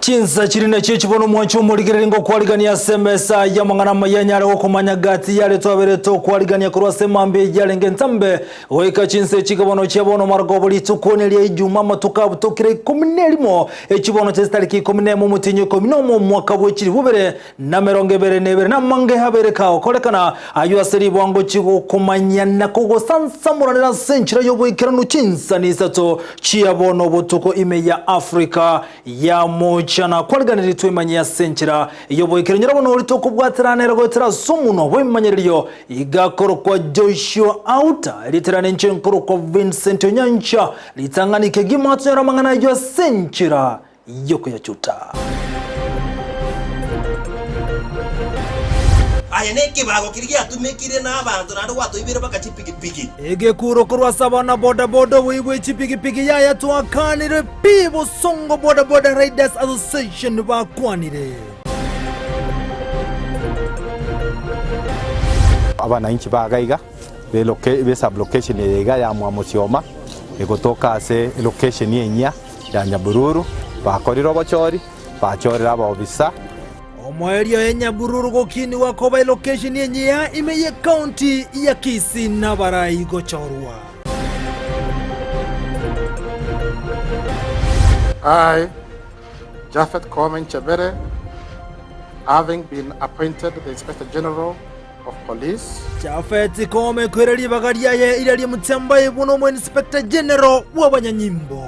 Chinsa chiri nachio echi bono omwancho omorigereria ngokwarigania ase emesa y'amang'ana amaya anyare gokomanya gati yare twabere tokwarigania korwa ase emambia eyio yarenge entambe goika chinsa echi iga bono chia bono marogoba rituko neria ijuma amatuko abutokire ikomi na erimo echi bono chia chitariki ikomi na emo omotienyi ikomi na omo omwaka bwe chilifu bibere na emerongo ebere na ebere namange abere kagokorekana ayio ase ribwango chigokomanyia na kogosansamoranera ase enchera y'oboikeranu chinsani isato chia bono obotuko ime ya Africa ya mochana kwariganirie twemanyie ase enchera y'oboikeranu nyora bono oria tokobwaterana ere goetera ase omonwa bw'ebimanyererio iga korokwa Joshua Auta erieta inche nkorokwa Vincent Onyancha ritang'ani kegima tonyore amang'ana ayio ase enchera y'okoyachuta. Aye nekebago keria giatumekire nabaanto, naende gwatoibeire mpaka chipigipigi. Egekuro korwa ase abana bodaboda oboibwe chipigipigi yaya twakanire pi Bosongo Bodaboda Riders Association bakwanire. Abananchi ba iga iga be sub-location eye iga ya Mwamusioma egotoka ase elocation enyia ya Nyabururu, bakorire obochori, bachorire abaofisa. Omoerio oye Nyabururu gokinigwa koba elokesheni enyia ime y'ecounty ya Kisii nabarai gochorwa. I, Japhet Koome Nchebere, having been appointed the Inspector General of Police. Japhet Koome koira ribaga riaye riria ri'omotiambai buna omo-Inspector General bw'abanyanyimbo.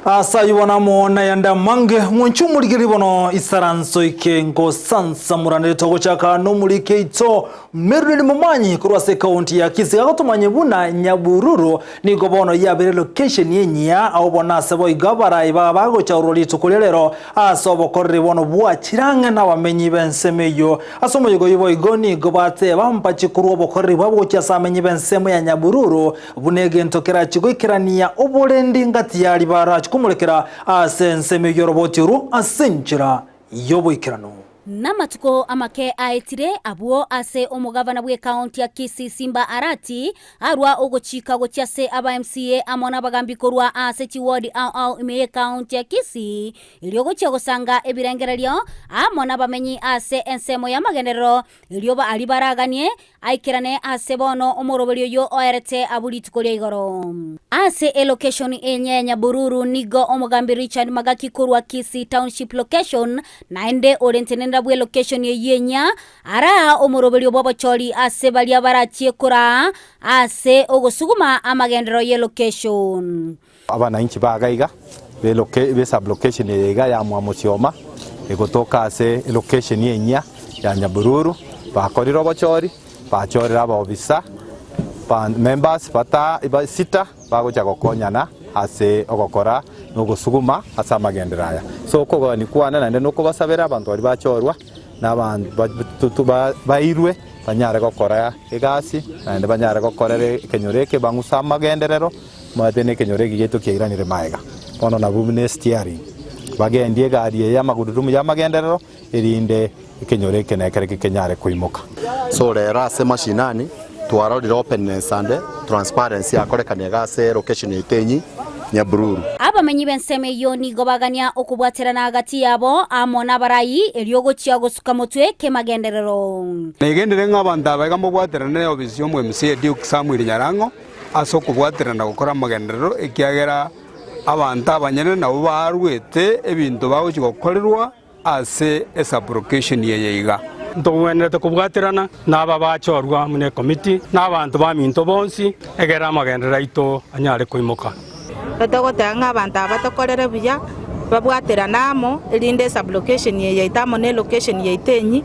Ase ayio bono amo nayande amange, mwanche omorigereria bono isaranso eke ngosansamoranere togochaka nomoriki oito Merlin Momanyi korwa ase ekaunti ya Kisii agotomanye buna Nyabururu Nigo bono yabeire location enyia, ao bono ase boigo abarai baba bagocha ororo rituko ria rero ase obokoreri bono bwa chirang'e na abamenyi b'ensemo eyio. Ase omoyega oyio boigo nigo bateba mbache korwa obokoreri bwabo gochia ase amenyi b'ensemo ya Nyabururu buna egento kerachie goikerania oborendi ngati ya ribaarachi komorekera ase ensemo eyio oroboti orwo ase enchera y'oboikeranu. Namatuko amake aetire, abwo ase omogavana bw'ekaonti ya Kisii Simba Arati arwa ogochika gochia ase aba MCA amo nabagambi korwa ase chiwodi ao ao ime y'ekaonti ya Kisii erio gochia gosanga ebirengererio amo nabamenyi ase ensemo y'amagenderero erio aria baraganie Aikerane ase bono omoroberio oyio oerete abwo rituko ria igoro. Ase elocation enye ya Nyabururu nigo omogambi Richard Magaki korwa Kisii Township Location naende ore ntenenera bw'elocation eyio enyia araa omoroberio bw'obochori ase baria barachie koraa ase ogosuguma amagenderero y'elocation. Abananchi ba iga iga be sub-location eye iga ya Mwamusioma egotoka ase elocation enyia ya Nyabururu bakorire obochori, bachorire abaofisa ba members bata sita bagocha gokonyana ase ogokora na ogosuguma ase amagenderero aya. So okogania kwane naende nokobasabera abanto baria bachorwa na abanto bairwe banyare gokora egasi naende banyare gokorera ekenyoro eke bang'use amagenderero. Omanyete nekenyoro eke giaito kiairanire magega, bono nabwo buna esteering, bagendie egari eye y'amagurudumu y'amagenderero, erinde ekenyoro eke nekereke kenyare koimoka. So rero ase mashinani twarorire openness and transparency yakorekana iga ase location yaito enyi Nyabururu. Abamenyi b'ensemo eyio nigo bagania okobwaterana gati yabo amo nabarai, erio gochia gosuka motwe kemagenderero. Negenderere ng'a abanto aba iga mbabwaterane ne ofisi y'omo MCA Duke Samuel Nyarang'o, ase okobwaterana gokora amagenderero, ekiagera abanto abanyene nabwo barwete ebinto bagochia gokorerwa ase esublocation eye iga. Ntogwenerete kobwaterana naba bachorwa amo nekomiti, na abanto baminto bonsi, egere amagenderero aito anyare koimoka. Togoteba ng'a abanto aba tokorere buya, babwaterane amo, erinde esublocation eye yaito amo ne elocation yaito enyia,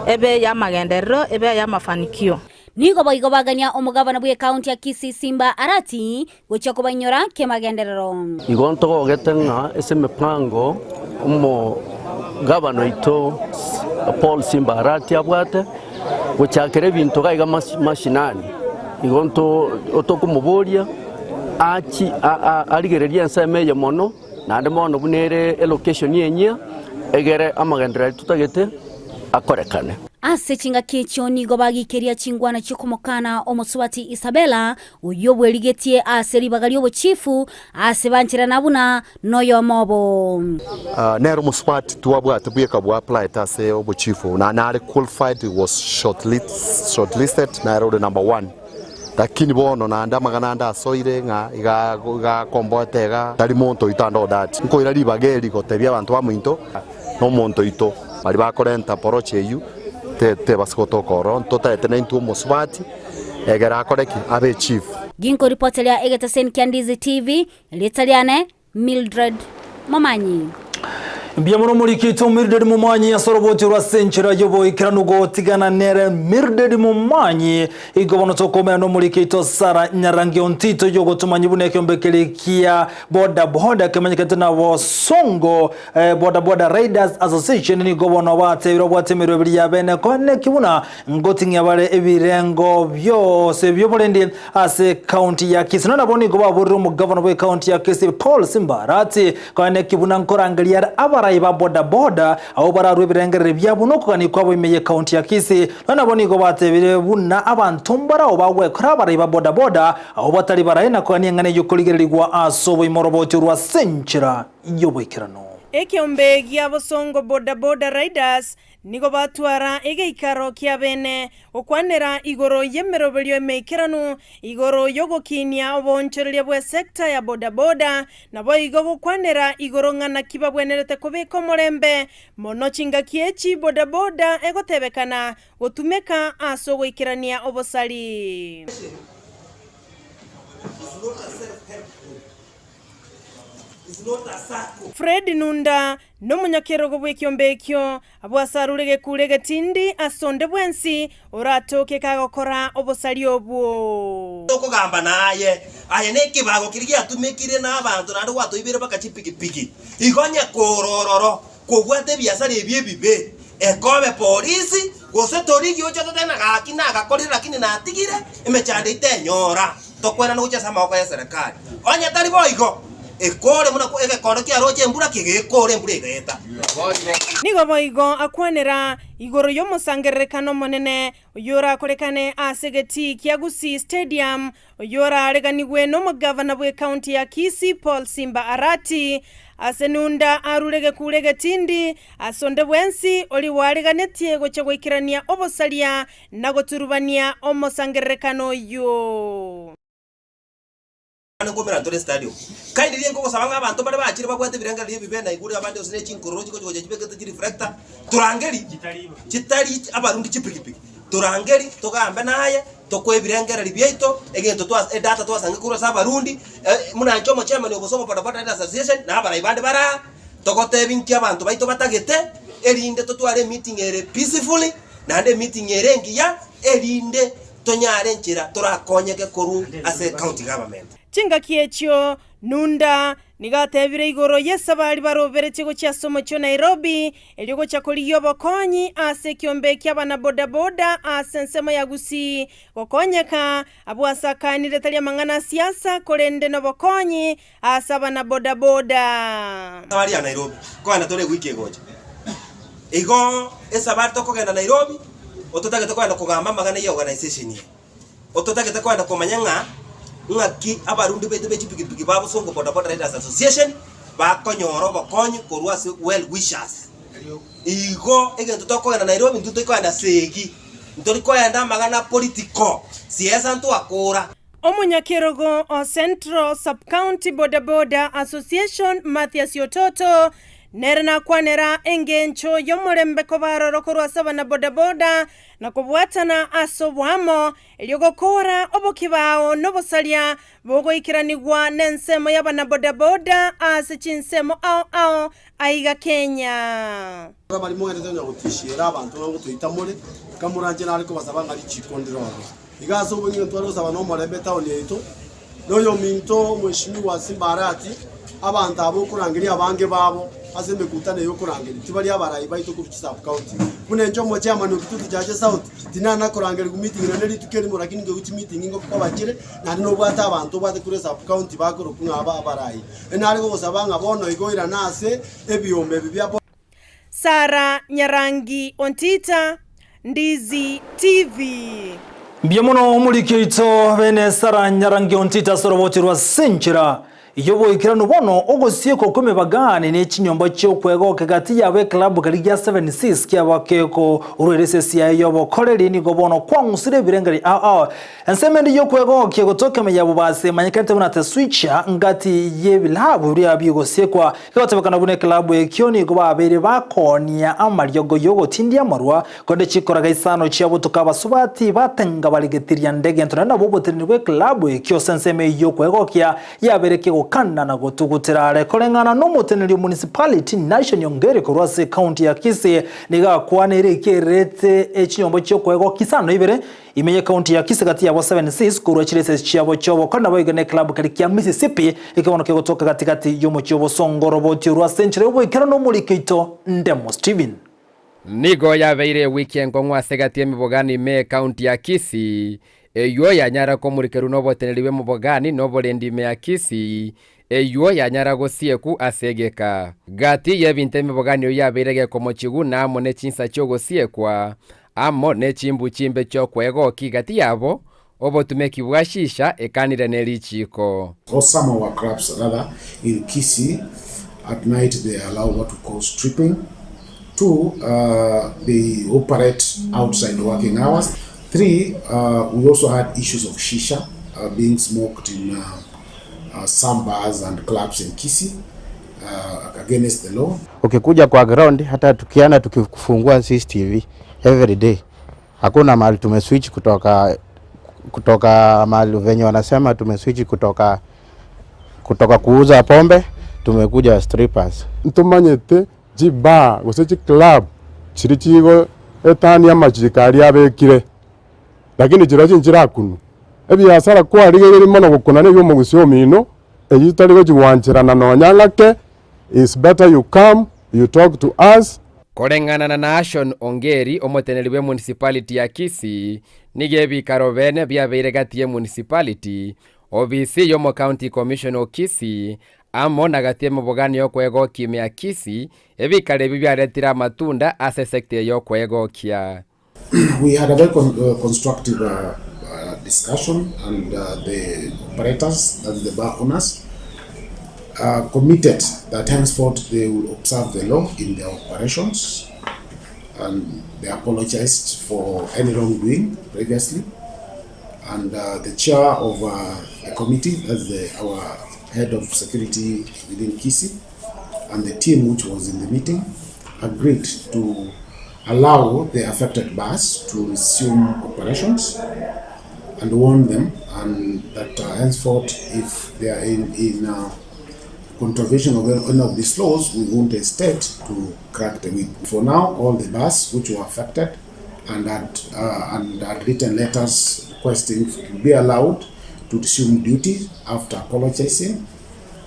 ebe ey'amagenderero, ebe ey'amafanikio. Nigo boigo bagania omogabana bw'ekaunti ya Kisii Simba Arati gochia kobainyora kemagenderero. Igo ntogogete ng'a ase emepango omogabana oito Paul Simba Arati abwate gochakera ebinto iga iga mashinani, igo tokomoboria achi arigererie ensemo eye mono, naende mono buna ere elocation enyia, egere amagenderero aria totagete akorekane. Ase chingaki echio nigo bagikeria chingwana chi'okomokana omosubati Isabela, oyio bwerigetie ase ribaga ri'obochifu, ase bancherana buna noyomo obo. Nere omosubati twabwate bweka bwa applied ase obochifu na nare qualified he was shortlisted nere ore number one lakini bono naende amang'ana ande asoire ng'a iga igakomboete iga tari monto oito ande odati. Nkoira ribaga eri gotebia abanto baminto na omonto oito baria bakorenta poroche eyio tebasa gotoka ororo ntotaete naintwe omosubati egere akore ki? Abe chief. Ginkoripoteria egeteseni kia Ndizi TV, Erieta riane Mildred Momanyi. Mbuya mono omorikito Mildred Momanyi ase oroboti orwa ase enchera y'oboikeranu gotigana nere Mildred Momanyi. Igo bono tokoumera nomorikito Sarah Nyarangi Ontito yogotomanyi buna ekeombe keria kia boda boda kemanyekete na Bosongo eh, Boda Boda Riders Association nigo bono batebire obwate emeroberi ya bene koeneki buna Ngoting'ia bare ebirengo bionsi bi'oborendi ase ekaunti ya Kisii. Nonya nabo nigo baborire omogavana bw'ekaunti ya Kisii Paul Simba Arati koeneki buna nkorangeria are abarai ba boda boda abwo bararue ebirengererio biabo nokogania kwabo ime y'ekaunti ya Kisii. Nonya nabo nigo batebire buna abanto mbarao bagwekora abarai ba boda boda abwo batari barai na kogania eng'ana eyio korigererigwa ase oboimoroboti orwa ase enchera y'oboikeranu. Ekeombe gia Bosongo Boda Boda Riders Nigo batwara egeikaro ki'abeene gokwanera igoro y'emeroberio emeikeranu igoro y'ogokinia oboonchoreria bw'esecta ya bodaboda, naboigo gokwanera igoro ng'a naki babwenerete kobeka omorembe mono chingaki echi bodaboda egotebekana gotumeka ase ogoikerania obosari. Fred Nunda nomonyakerogo bw'ekiombe ekio, abwo asarure egekuro egetindi ase onde bwensi oratoke kagokora obosaria obwo. Tokogamba naye, aye nekebago keria giatumekire nabanto naende gwatoibeire mpaka chipigipigi. Igo onye kore ororo kobwate ebiasara ebi ebibe, ekobe polisi gose torigie oche ototebie ng'a gaki nagakorire lakini natigire, emechando eyio tenyora. Tokwerana gochia ase amaboko y'eserekari. Onye tari boigo, ekore buna egekondo kiaroche embura kegekora embura egaeta. Nigo boigo akwanera igoro y'omosangererekano omonene oyorakorekane ase egetii kia Gusii Stadium oyoraareganigwe nomogavana bw'ecounty ya Kisii Paul Simba Arati. Ase Nunda arure egekuro egetindi ase onde bwensi oria oareganetie gochia goikerania obosaria na goturubania omosangererekano oyio. Nkomera ntore stadium. Kindly nkogosaba ng'a abanto bare bachire babwate ebirengererio ebibe na igure abande gose ne chinkororo chigochi gocha chibekete chireflector torangeri chitari abarundi chipikipiki torangeri togambe naye tokoe ebirengererio biaito egento twa edata twasangire korwa ase abarundi buna inche omochairman o Bosongo Bodaboda Riders Association na abarai bande bare aa togotebi nki abanto baito batagete erinde totware emeeting ere peacefully naende emeeting ere engiya erinde tonyare enchera torakonyeke korwa ase ecounty government. Chingaki echio Nunda nigo atebire igoro y'esabari baroberetie gochia ase omochie o Nairobi erio gochia korigia obokonyi ase ekiombe ki'abana bodaboda ase ensemo ya Gusii gokonyeka abwo ase akanire tari amang'ana a siasa korende nobokonyi ase abana bodaboda. Esabari ya Nairobi kogenda tore ewiki egocha. Igo esabari tokogenda Nairobi ototagete kogenda kogamba amang'ana ye organisation eye. Ototagete kogenda komanya ng'a ng'aki abarundi baito be chipikipiki ba Bosongo Bodaboda Riders Association bakonyora obokonyi korwa ase well wishers. Igo egento tokogenda Nairobi intwe ntori kogenda segi, ntori kogenda amang'ana political, siasa ntwakora. Omonyakerogo o Central Sub-County Bodaboda Association Mathias Ototo nere nakwanera engencho y'omorembe koba aroro korwa ase abanabodaboda na kobwatana ase oboamo erio gokora obokibao nobosaria bogoikeranigwa nensemo y'abanabodaboda ase chinsemo ao ao aiga Kenya. Abari mogenderete konya gotishiera abanto ng'a ngotoita more, nkamoranche nare kobasaba ng'a richiiko ndire ororo. Iga ase obong'ina ntware gosaba nomorembe etaoni yaito, na oyominto omweshimiwa Simba Arati, abanto aba okorangeria abange babo ase emekutano eye okorangeria, tibari abarai baito korwa chisub county. Buna inche omochairman o Kitutu Chache South, tinana korangerigwa meeting nonye rituko erimo lakini nkeigwa chimeeting ngokoba chire, naende nobwate abanto obwate korwa esub county bakorokwa ng'a aba abarai. Nare gogosaba ng'a bono igo oirane ase ebioma ebi bia. Sarah Nyarangi Ontita, Ndizi TV. Mbuya mono omoriki oito bene Sarah Nyarangi Ontita ase oroboti rwa Senchera. Y'oboikeranu bono ogosiekwa kw'emebagani ne chinyomba chi'okwegoka gati yabo eklabu keria gia Seven Seas kiaba gekorwera esesi yaye y'obokoreri nigo bono kwang'usire ebirengeri ao ao. Ensemo ende y'okwegokia gotoka ime ya Bobasi emanyekanete buna The Switcher ngati y'ebilabu biria bigosiekwa Egotebekana buna eklabu ekio nigo babeire bakoonia amariogo y'ogotindia amarwa, korende chikoraga isano chia botuko abasubati batenga bare getiria nde gento naende nabo oboteneneri bw'eklabu ekio ase ensemo eyio y'okwegokia yabeire kegokana na gotugutera are koreng'ana n'omoteneneri o municipality Nation Ongeri korwa ase ekaunti ya Kisii nigo akwaneire ekererete echinyomba chi'okwegokia isano ibere Ime y'ekaunti ya Kisii gati yabo Seven Seas korwa chiresesi chiabo chi'obokori naboigo n'eklabu keria kia Mississippi ekebono kegotoka gati gati y'omochie obosongo oroboti orwo ase enchera y'oboikeranu omoriki oito Ndemo Stephen. Nigo yabeire ewiki enkong'u ase gati y'emebogano ime y'ekaunti ya Kisii, eywo yanyara komurikerwa noboteneri bw'emebogani na oborendi ime ya Kisii, eywo yanyara gosieku ase egeka. Gati y'ebinto emebogano eyio yabeire gekomochigwa na amo ne chinsa chi'ogosiekwa, Amo ne chimbu chimbe chi'okwegokia gati yabo, obotumeki bwa shisha ekanire ne richiiko. Or some of our clubs rather in Kisii at night they allow what we call stripping. Two, they operate outside working hours. Three, we also had issues of shisha being smoked in some bars and clubs in Kisii against the law. Ukikuja kwa ground hata tukienda tukifungua CCTV every day hakuna mahali tumeswitch kutoka kutoka mahali venye wanasema tumeswitch kutoka kutoka kuuza pombe tumekuja strippers. Ntomanyete chibar gose chiclub chiria chigoetania amachiko aria abekire, lakini chirochio nchirakunwa. Ebiasara kwarigereiri mono gokuna na ebi'omogusii omino, eyio tari gochigwancherana nonya ng'ake, it's better you come, you talk to us. Koreng'ana na Nahashon Ongeri, omoteneneri bw'emunicipality ya Kisii, nigo ebikaro bene biabeire gati y'emunicipality, obisi y'omocounty commissioner o Kisii, amo na gati y'emebogano y'okwegokia ime ya Kisii, ebikaro ebio biaretire amatunda ase esecta eye y'okwegokia. We had a very con constructive discussion and the operators, that is the bar owners, committed that henceforth they will observe the law in their operations and they apologized for any wrongdoing previously. And the chair of the committee, that's the, our head of security within Kisii, and the team which was in the meeting agreed to allow the affected bars to resume operations and warn them and that henceforth if they are in, in contravention of any of these laws, we won't hesitate to crack the whip. For now, all the bars which were affected and had, and had written letters requesting to be allowed to resume duty after apologizing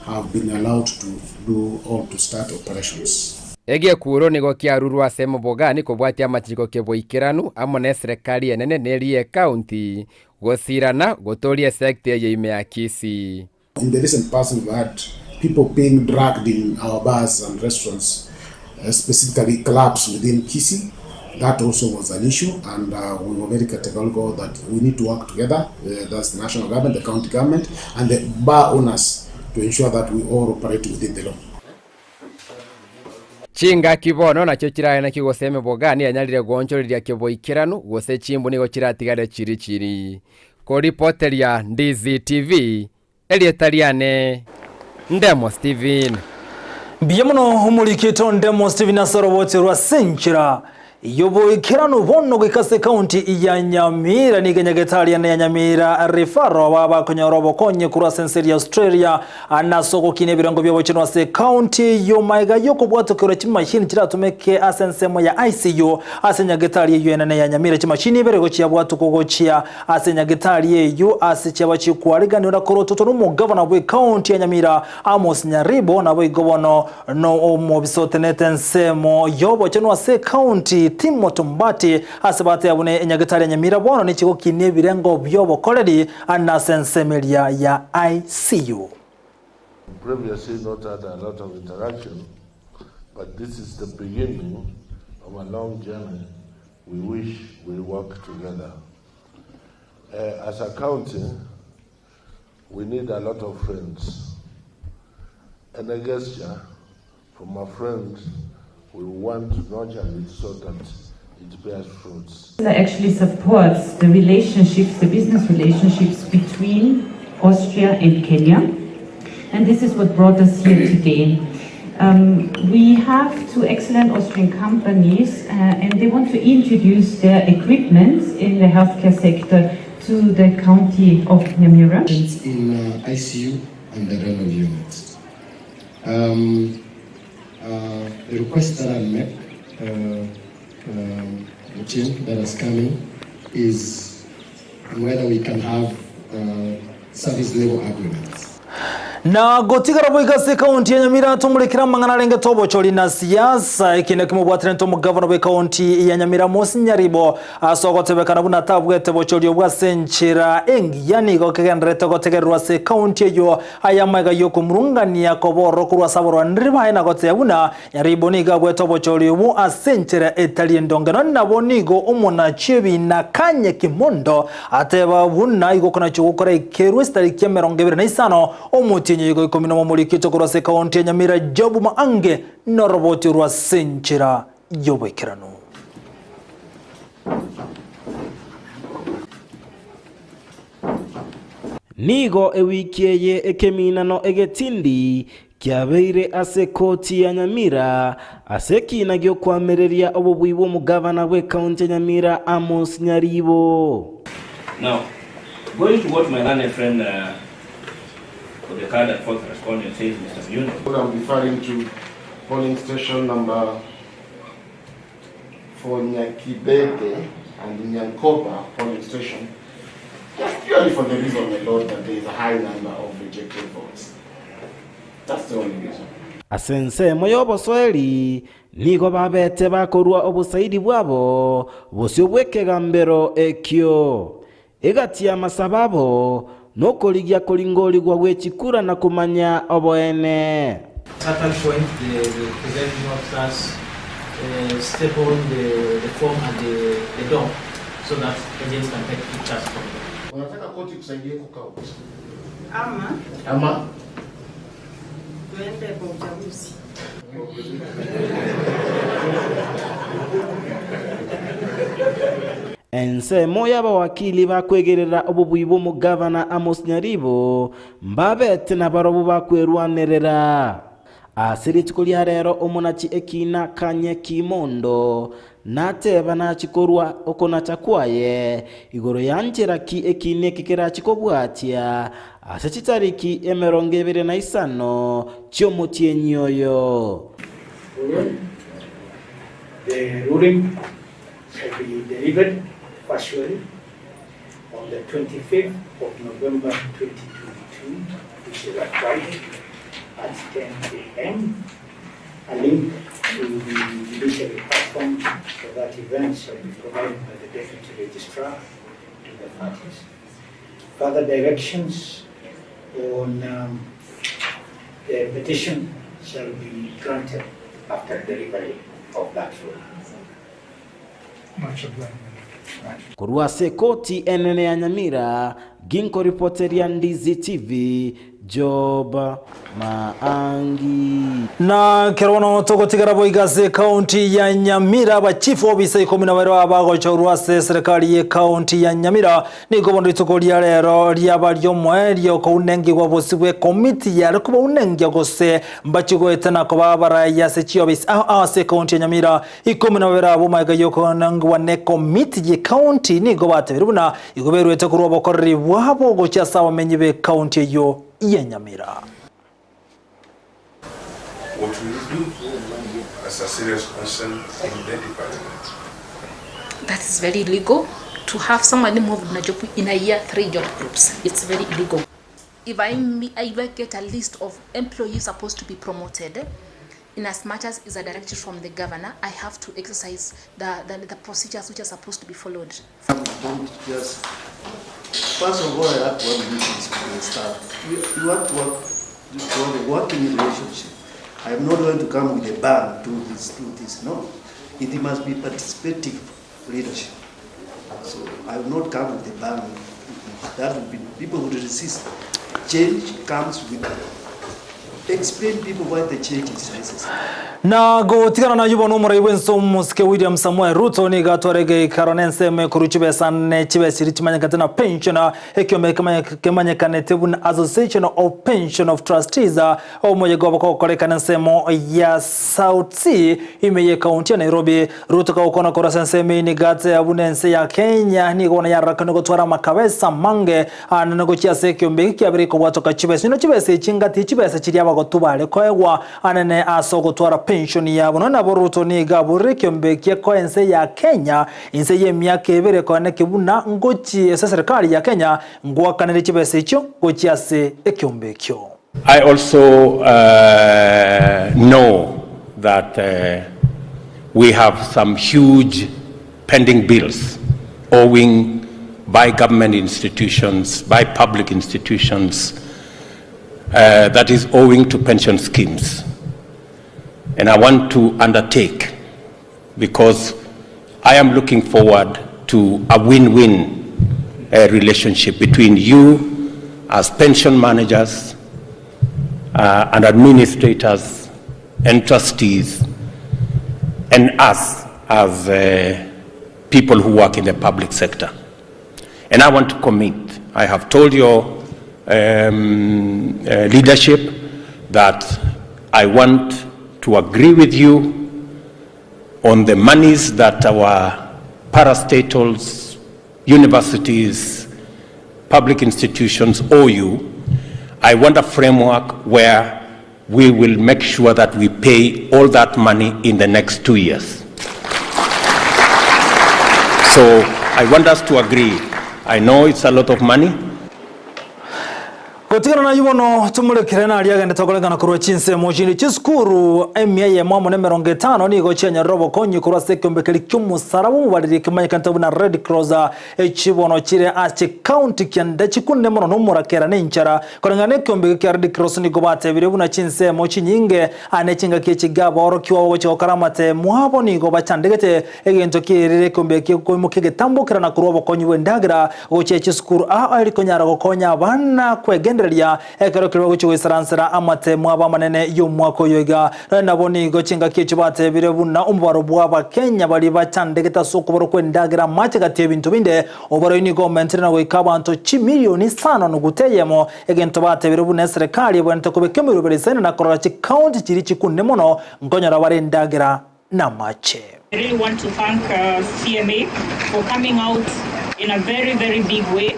have been allowed to do or to start operations. Egekuro nigo kiarurwe ase emobogani kobwatia amachiko keboikeranu amo neserekari enene neria y'ecounty gosirana gotoria esecta eye ime ya Kisii. In the recent past we've had people being dragged in our bars and restaurants, specifically clubs within Kisii. That also was an issue and we were very categorical that we need to work together, that's the national government, the county government and the bar owners to ensure that we all operate within the law. Chingaki bono nachio chiraeneki gose emebogani yanyarire goonchoreria keboikeranu, gose chimbu nigo chiratigare chiri chiri. Koripoteria Ndizi TV, erieta riane Ndemo Steven. Mbuya mono omorikito Ndemo Steven ase oroboti rwa Senchera y'oboikeranu bono goika ase ekaunti ya Nyamira nigo enyagetari ene ya Nyamira Referral baba bakonyora obokonyi korwa ase ense ya Australia nase ogokina ebirengo bi'obochenu ase ekaunti eyio magega y'okobwatokerwa chimashini chiratumeke ase ensemo ya ICU ase enyagetari eyio enene ya Nyamira chimashini ibere gochia bwatuko gochia Ase nyagetari eyio ase chiaba chikwariganigwa na korototwa nomogavana bw'ecounty ya Nyamira Amos Nyaribo naboigo bono nomobisa otenete ensemo y'obochenu ase ecounty Timothy Mbati ase bateba buna enyagetari ya Nyamira bono nechigokinia ebirengo biobokoreri ase ensemo eria ya ICU. Previously not had a lot of interaction but this is the beginning of a long journey. We wish we work together. As a county, we need a lot of friends. And a gesture from a friend, we want to nurture it so that it bears fruits. Actually supports the relationships, the business relationships between Austria and Kenya. And this is what brought us here today. We have two excellent Austrian companies, and they want to introduce their equipment in the healthcare sector to the county of Nyamira. In ICU and the renal units. The request that I make, the team that is coming, is whether we can have service level agreements. Na gotigara boigase kaunti ya Nyamira tumulikira mang'ana renge tobochori na siasa ekine kimobwatire nto omogavana bwe kaunti ya Nyamira Moses Nyaribo ase ogotebekana buna tabwete bochori obwa ase enchera engiya nigo kegenderete gotegererwa ase kaunti eyo aya maiga yokomurungania koborro korwa ase abarwaniri baye na goteba buna Nyaribo nigo abwete obochori obu ase enchera etari endonge nonye nabo nigo omonachi ebina Kanye Kimondo ateba buna igo okonachi gokora ekerwa esitariki 25 omotienyi igo 11 korwa ase kaunti ya Nyamira Job Maange noroboti rwa senchera yoboikerano. Nigo ewiki eye ekeminano egetindi kiabeire ase ekoti ya Nyamira ase ekina gi'okwamereria obobui bw'omogavana bw'ekaunti ya Nyamira Amos Nyaribo. Now, going to what my learned friend for the third and fourth respondent says, Mr. Muyunda. I'm referring to polling station number for Nyakibete and Nyankoba polling station, just purely for the reason, my lord, that there is a high number of rejected votes. That's the only reason. Ase ensemo y'obosoeri nigo babete bakorwa obosaidi bwabo bosio bw'ekegambero ekio egati ya masababo nokorigia koringorigwa gwechikura na kumanya oboene. At certain point, the presenting officers staple the form at the door so that agents can take pictures from them. Unataka koti ikusaidie kucount? Ama. Ama. Tuende kwa uchaguzi. Ensemo y'abawakili bakwegerera obobui bw'omogavana Amos Nyaribo mbabete na barobo bakwerwanerera ase rituko ria rero omonachi ekina Kanye Kimondo nateba nachikorwa okonacha kwaye igoro ya nchera ki ekina eke kerachikobwatia ase chitariki 25 chi'omotienyi oyo. The ruling shall be delivered partially on the 25th of November 2022, which is a Friday, at 10 a.m. A link to the judiciary platform for that event shall be provided by the Deputy Registrar to the parties. Further directions on the petition shall be granted after delivery of that ruling. Much obliged. Korwa ase ekoti enene ya Nyamira, Ginko reporter ya Ndizi TV, Job Maangi. Na kerono togotigara boigase kaunti ya Nyamira ba chief officer 12 abagochorwa ase serikali ye kaunti ya Nyamira nigo bondo rituko ria rero ria bario mwerio kounengigwa bosibwe komiti yare kuba unengia gose mbachigoete na koba baraya ase chioffice aho ase kaunti ya Nyamira 12 abo maiga yokonangwa ne komiti ye kaunti nigo batebire buna igoberwete kurwa bokoreri bwabo gochia sawa menyi be kaunti yo ya Nyamira. What we will do as a serious concern in the department. That is very illegal. To have somebody moved in a job in a year, 3 job groups. It's very illegal. If I get a list of employees supposed to be promoted, in as much as is a directive from the governor, I have to exercise the procedures which are supposed to be followed. Don't just, first of all, I have to have meetings with the staff. You have to have a working relationship. I am not going to come with a ban, do this, do this. No. It must be participative. leadership. So I will not come with a ban. That would be, people would resist. Change comes with explain people why the change is necessary. Na gotigana nayio bono omorai bw'ense omosike William Samoei Ruto nigo atware egeikaro nensemo ekorwa chibesa ne chibesa chiria chimanyekate na pension ekiombe kemanyekanete buna Association of Pension of Trustees omoyega obo kogokorekana ensemo ya South C ime ye county ya Nairobi. Ruto kagokwana korwa ase ensemo eye nigo ateba buna ense ya Kenya nigo bono yararakane gotwara amakabesa amange Aande gochia ase ekeombe eke kiabeire kobwatoka chibesa. Inwe chibesa echi ngati chibesa chiria abagotu bare koegwa anene ase ogotwara pension yabo. Nonya nabo Ruto nigo aborire ekeombe ekie koa ense ya Kenya inse y'emiaka ebere koeneki buna ngochie ase eserekari ya Kenya ngoakanere chibesa echio gochia ase ekeombe ekio. I also know that we have some huge pending bills owing by government institutions, by public institutions, uh, that is owing to pension schemes. And I want to undertake, because I am looking forward to a win-win uh, relationship between you as pension managers uh, and administrators and trustees and us as uh, people who work in the public sector. And I want to commit. I have told your um, leadership that I want to agree with you on the monies that our parastatals, universities, public institutions owe you. I want a framework where we will make sure that we pay all that money in the next 2 years. So I want us to agree. I know it's a lot of money. Gotigana nayio bono tomorekere naria agendete okoreng'ana korwa chinsemo chinde chisukuru emia eyemo amo nemerongo etano nigo chianyorire obokonyi korwa ase ekeombe keria ki'omosaraba omobariri ekemanyekanete buna Red Cross echi bono chire ase chikaunti kianda chikunde mono nomorakera na enchara Koreng'ana nekeombe eke kia Red Cross nigo batebire buna chinsemo chinyinge ane chingaki echi aborokigwa bagochia gokora amatemo abo nigo bachandegete egento kierire ekeombe eke koimokia egetambokera na korwa obokonyi bw'endagera gochia chisukuru aa eri konyara gokonya abana kwegendereria ekero keria bagochia goisaransera amatemo abo amanene y'omwaka oyo iga. Nonya nabo nigo chingaki echio batebire buna omobaro bw'abakenya baria bachandegete ase okobora kw'endagera amache gati y'ebinto binde Oboroi nigo omentire na goika abanto chimilioni isano noguta eyemo, egento batebire buna eserekari ebwenerete kobeka emeroberi esaine na korora chikaunti chiria chikunde mono nkonyora bare endagera na amache. I really want to thank CMA for coming out in a very, very big way.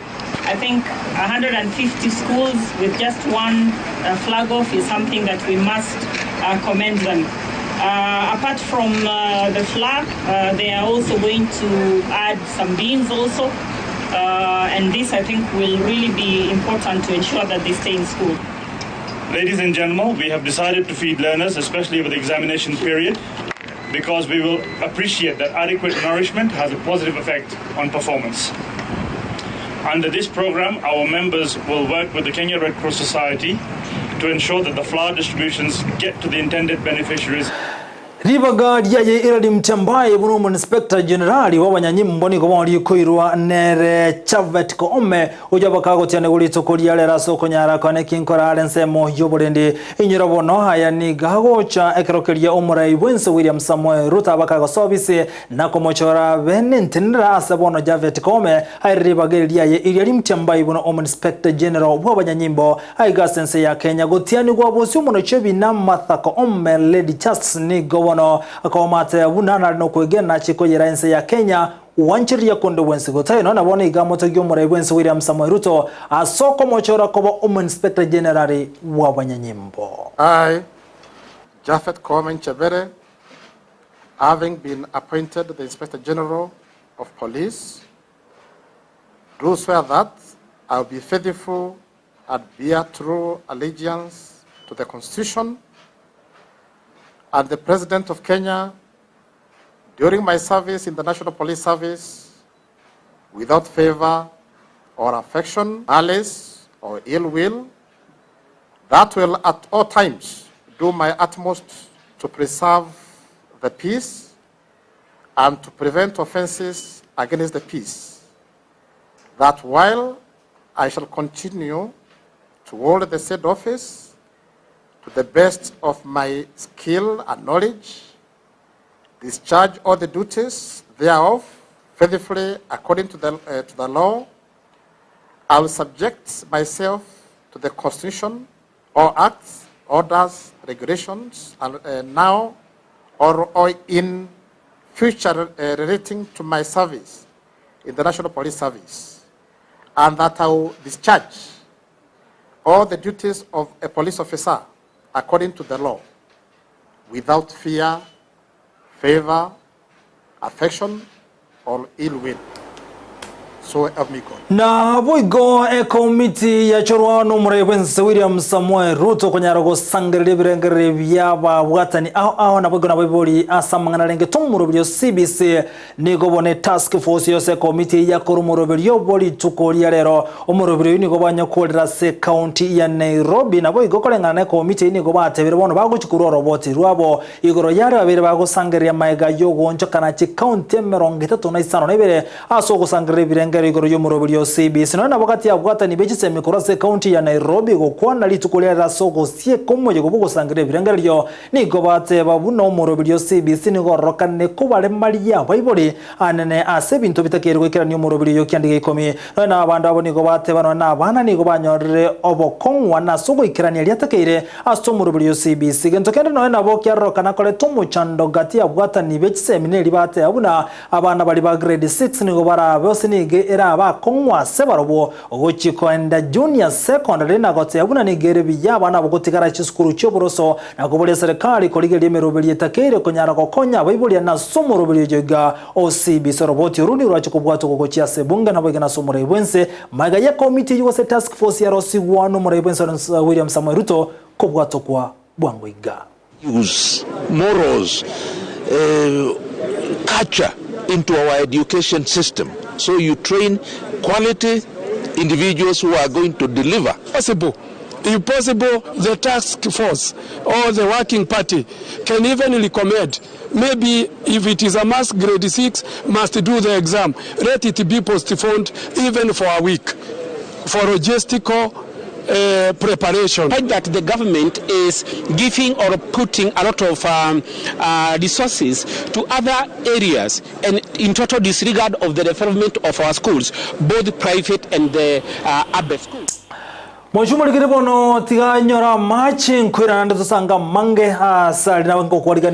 I think 150 schools with just one flag off is something that we must commend them. Apart from the flour, they are also going to add some beans also and this I think will really be important to ensure that they stay in school. Ladies and gentlemen, we have decided to feed learners, especially over the examination period, because we will appreciate that adequate nourishment has a positive effect on performance. Under this program, our members will work with the Kenya Red Cross Society to ensure that the flour distributions get to the intended beneficiaries. Ribaga riaye Irari Mtembai buna omoinspector generali bw'abanyanyimbo nigo bono rikoirwa nere Chavet Koome oyio bakagotianigwa rituko ria rero ase okonyara kwane kinkora are ensemo y'oborendi. Inyora bono aya nigo agocha ekero keria omorai bwense William Samoei Ruto abakagosoa obisi na komochora bene ntenenera ase bono Japhet Koome aire ribaga eri riaye iria rimtiambai buna Omoinspector General bw'abanyanyimbo aiga ase ense ya Kenya. Gotianigwa bosio omonochi ebina Martha Koome Lady Justice nigo bono akomaate buna nare nokwegena achie koyera ense ya Kenya gwanchereria konde bwensi gotari nonya bono iga amotogie omorai bwense William Samoei Ruto ase okomochora koba Omoinspector General bw'abanyanyimbo. I, Japhet Koome Nchebere, having been appointed the Inspector General of Police, do swear that I will be faithful and bear true allegiance to the Constitution and the President of Kenya during my service in the National Police Service without favor or affection, malice or ill will, that will at all times do my utmost to preserve the peace and to prevent offenses against the peace, that while I shall continue to hold the said office to the best of my skill and knowledge, discharge all the duties thereof faithfully according to the, uh, to the law, I will subject myself to the Constitution or acts, orders, regulations, and uh, now or, or in future uh, relating to my service in the National Police Service, and that I will discharge all the duties of a police officer according to the law, without fear, favor, affection, or ill will. So help me God. Na boigo ekomiti yachorwa n'omorai bw'ense William Samoei Ruto konyara gosangereria ebirengererio bi'ababwatani ao ao naboigo nabaibori ase amang'ana arenge tomoroberio CBC Nigo bono etask force yonsi ekomiti eyio yakora omoroberio bo rituko ria rero. Omoroberio oyio nigo banyokorire ase ekaunti ya Nairobi. Naboigo koreng'ana na ekomiti eyio nigo batebire bono bagochia korwa oroboti rwabo igoro yaria babeire bagosangereria magega y'ogoonchokana chikaunti 32 ase ogosangereria ebirengererio igoro y'omoroberio o CBC. Nonya nabo gati y'abwatani be chisemi korwa ase ekaunti ya Nairobi gokwana rituko ria rero ase ogosieka omoyega bw'ogosangereria ebirengererio Nigo bateba buna omoroberio o CBC nigo ororokane kobaremaria abaibori anene ase ebinto bitakeire goikerania omoroberio oyo kianda gia ikomi. Nonya na abande abo nigo bateba nonya na abana nigo banyorire obokong'u ane ase ogoikerania riatakeire ase omoroberio o CBC. Gento kende nonya nabo kiarorokana koreta omochando gati y'abwatani be chisemi neri bateba buna Abana baria ba grade 6 nigo barabe ase nigo erabe akong'u ase barobwo gochia koenda junior secondary na goteba buna nigo ere buya abana abo gotigara chisukuru chi'oboroso na koboria eserekari korigereria emeroberi etakeire konyara gokonya abaiboria nase omoroberi oyo iga o CBC. Oroboti oru nigo rwachia kobwatwa gochia ase ebunge naboigo nase omorai bwense magega ye committee eyio gose task force yarosigwa nomorai bwense William Samoei Ruto kobwatokwa bwango iga. Use morals, uh, culture into our education system. So you train quality individuals who are going to deliver. Possible. If possible, the task force or the working party can even recommend maybe if it is a must grade 6 must do the exam, let it be postponed even for a week for logistical uh, preparation. Fact that the government is giving or putting a lot of um, uh, resources to other areas and in total disregard of the development of our schools, both private and the uh, ABET schools. Mochumorikire bono tiga nyora amache nkoirana nde tosange amange ase aria nawe nkokwarigania.